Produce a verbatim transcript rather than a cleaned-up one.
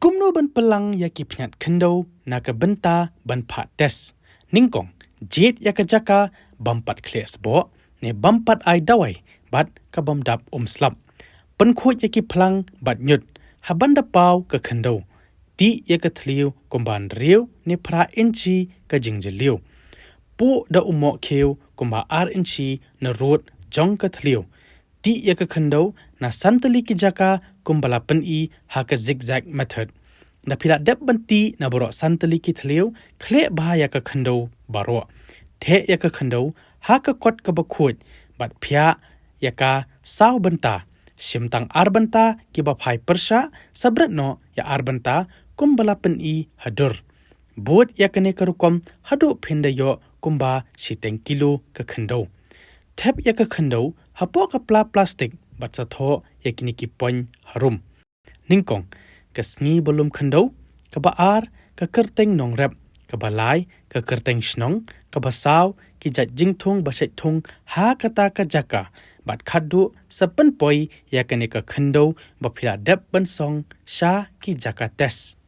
Kumno ban pynlang ïa ki pynïaid khyndew na ka bynta ban phah test? Nyngkong, jied ïa ka jaka bym pat khleh sboh ne bym pat ai dawai bad ka bym dap um slap. Pynkhuid ïa ki phlang bad ñiut ha ban da paw ka khyndew. Tih ïa ka thliew kumba hynriew ne phra inchi ka jingjylliew. Puh da u mohkhiew kumba ar inchi na rud jong ka thliew. Tih ïa ka khyndew na san tylli ki jaka kumba la pyni ha ka zigzag method. Da phi la dep ban tih na baroh san tylli ki thliew, khleh bha ïa ka khyndew baroh. Theh ïa ka khyndew ha ka kot kaba khuid bad phiah ïa ka saw bynta. Shim tang ar bynta kiba phai pyrshah, sa bret noh ïa ar bynta kumba la pyni ha dur. Bud ïa kane ka rukom haduh phin da ïoh kumba shiteng kilo ka khyndew. Thep ïa ka khyndew hapoh ka pla plastik bad sa thoh ïa kine ki point harum. Nyngkong, ka sngi ba lum khyndew. Kaba ar, ka kyrteng nongrep. Kaba lai, ka kyrteng shnong. Kaba saw, ki jait jingthung ba shait thung ha kata ka jaka. Bad khatduh, sa pynpoi ïa kane ka khyndew ba phi la dep ban song sha ki jaka test.